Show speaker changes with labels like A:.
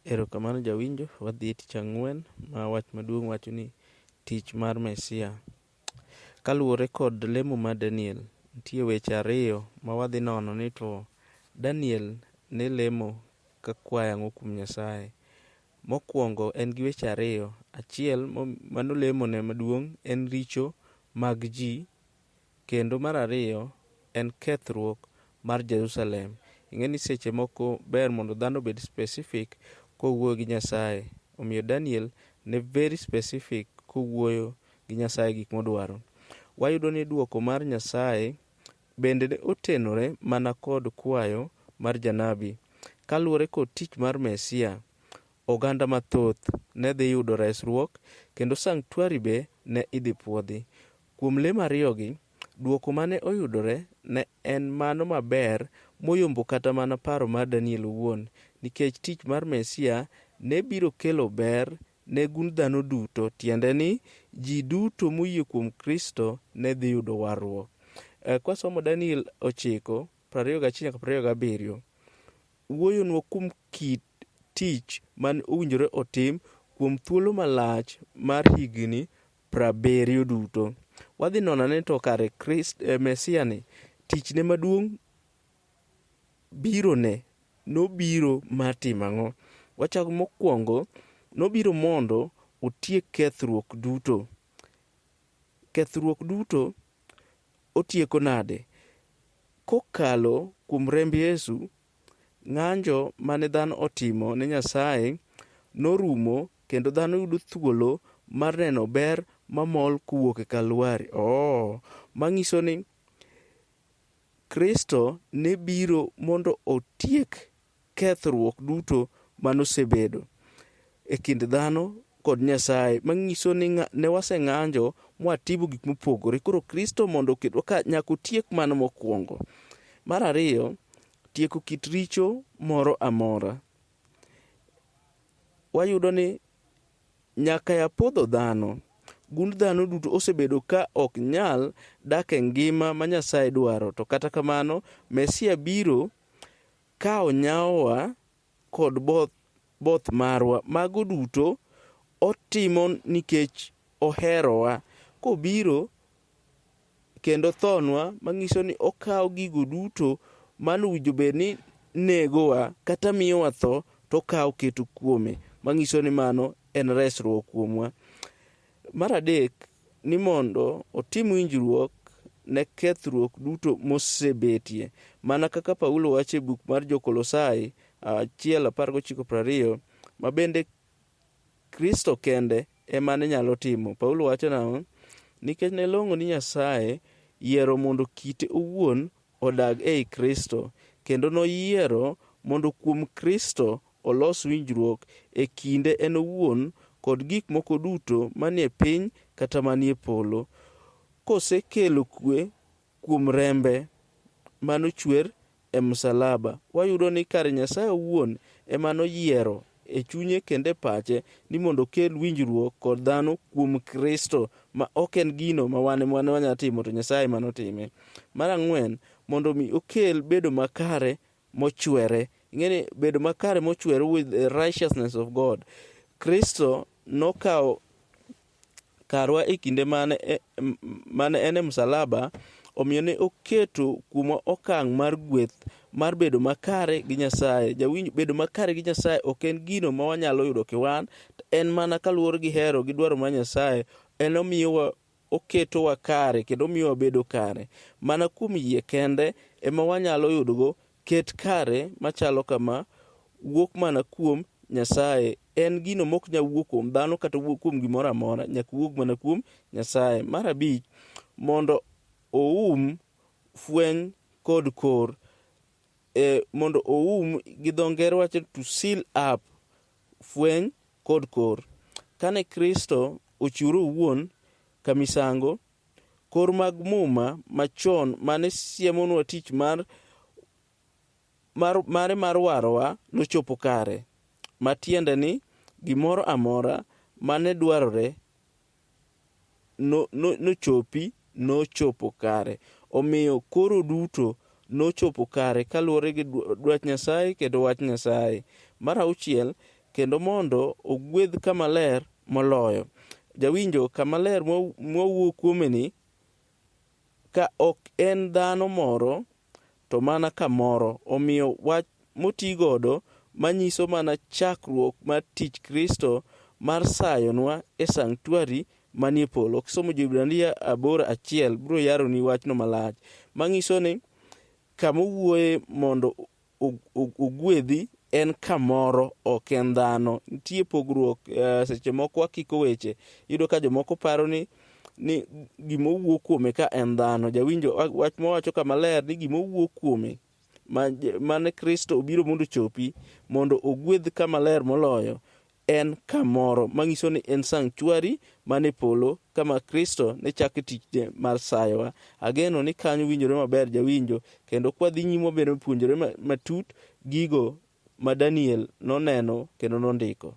A: Erokamano jawinjo, wadhi e tich ang'wen ma wach maduong' wacho ni tich mar Mesia. Kaluwore kod lemo mar Daniel, nitie weche ariyo ma wadhi nono ni to Daniel ne lemo ka kwayo ang'o kuom Nyasaye. Mokwongo en gi weche ariyo, achiel manolemone maduong' en richo mag ji, kendo mar ariyo en kethruok mar Jerusalem. Ing'e ni seche moko ber mondo dhano obed specific kowuoyo gi Nyasaye. Omiyo Daniel ne very specific kowuoyo gi Nyasaye gik modwaro. Wayudo ni duoko mar Nyasaye bende ne otenore mana kod kwayo mar janabi. Kaluwore kod tich mar Mesia, oganda mathoth ne dhi yudo resruok kendo sanctuary be ne idhi puodhi. Kuom lemo ariyogi, duoko mane oyudore ne en mano maber moyombo kata mana paro mar Daniel owuon, nikech tich mar Mesia ne biro kelo ber ne gund dhano duto, tiende ni ji duto moyie kuom Kristo ne dhi yudo warruok. Kwasomo Daniel 9, 21 nyaka 27, wuoyonwa kuom kit tich mane owinjore otim kuom thuolo malach mar higni 70 duto. Wadhi nono ane to kare Mesia ni tichne maduong' birone nobiro mar timo ang'o? Wachako mokwongo, nobiro mondo otiek kethruok duto. Kethruok duto otieko nade? Kokalo kuom remb Yesu, ng'anjo mane dhano otimo ne Nyasaye norumo kendo dhano yudo thuolo mar neno ber mamol kowuok e Kalwari. Oh, manyiso ni Kristo ne biro mondo otiek kethruok duto manosebedo e kind dhano kod Nyasaye, manyiso ni ne waseng'anjo mwatimo gik mopogore. Koro Kristo mondo oketwa ka nyaka otiek mano mokwongo. Mar ariyo, tieko kit richo moro amora. Wayudo ni nyaka ya podho dhano, gund dhano duto osebedo ka ok nyal dak e ngima ma Nyasaye dwaro. To kata kamano, Mesia biro kawo nyawowa kod both marwa. Mago duto otimo nikech oherowa. Kobiro kendo thonwa, manyiso ni okawo gigo duto manowinjo bed ni negowa kata miyowa tho, to okawo keto kuome, manyiso ni mano en resruok kuomwa. Mar adek, ni mondo otim winjruok ne kethruok duto mosebetie, mana kaka Paulo wacho e buk mar Jo-Kolosai 1:19-20, ma bende Kristo kende ema ne nyalo timo. Paulo wacho nang'o? Nikech ne long'o ni Nyasaye yiero mondo kite owuon odag ei Kristo, kendo noyiero mondo kuom Kristo olos winjruok e kinde en owuon kod gik moko duto manie piny kata manie polo, kosekelo kwe kuom rembe manochwer e msalaba. Wayudo ni kare Nyasaye owuon ema noyiero e chunye kendo e pache ni mondo okel winjruok kod dhano kuom Kristo, ma ok en gino ma wan ema wanyalo timo to Nyasaye ema notime. Mar ang'wen, mondo mi okel bedo makare mochwere. Ing'e ni bedo makare mochwere with the righteousness of God. Kristo nokawo karwa e kinde mane en e msalaba, omiyo ne oketo kuomwa okang' mar gweth mar bedo makare gi Nyasaye. Jawinjo, bedo makare gi Nyasaye ok en gino ma wanyalo yudo kiwan, en mana kaluwore gi hero gi dwaro mar Nyasaye. En omiyowa, oketowa kare kendo omiyowa bedo kare. Mana kuom yie kende ema wanyalo yudogo ket kare machalo kama wuok mana kuom Nyasaye. En gino mok nyal wuok kuom dhano kata wuok kuom gimoro amora, nyaka wuog mana kuom Nyasaye. Mar abich, mondo oum fweny kod kor. Mondo oum, gi dho ngere wacho to seal up fweny kod kor. Kane Kristo ochiwore owuon ka misango, kor mag Muma machon mane siemonwa tich mare mar warowa nochopo kare, matiende ni gimoro amora mane dwarore nochopi nochopo kare. Omiyo koro duto nochopo kare kaluwore gi dwach Nyasaye kendo wach Nyasaye. Mar auchiel, kendo mondo ogwedh kama ler moloyo. Jawinjo, kama ler mwawuo kuome ni ka ok en dhano moro to mana kamoro. Omiyo wach motigodo manyiso mana chakruok mar tich Kristo mar sayonwa e sanctuary manie polo. Kisomo Jo-Hibrania 8:1 biro yaroni wachno malach. Manyiso ni kama owuoye mondo ogwedhi en kamoro, ok en dhano. Nitie pogruok, seche moko wakiko weche. Iyudo ka jomoko paro ni gima owuo kuome ka en dhano. Jawinjo, wach mawacho ka maler ni gima owuo kuome mane Kristo obiro mondo ochopi, mondo ogwedh kama ler moloyo, en kamoro manyiso ni en sanctuary mane polo kama Kristo ne chako tichne mar sayowa. Ageno ni kanyo winjore maber jawinjo, kendo kwadhi nyime wabende puonjore matut gigo ma Daniel noneno kendo nondiko.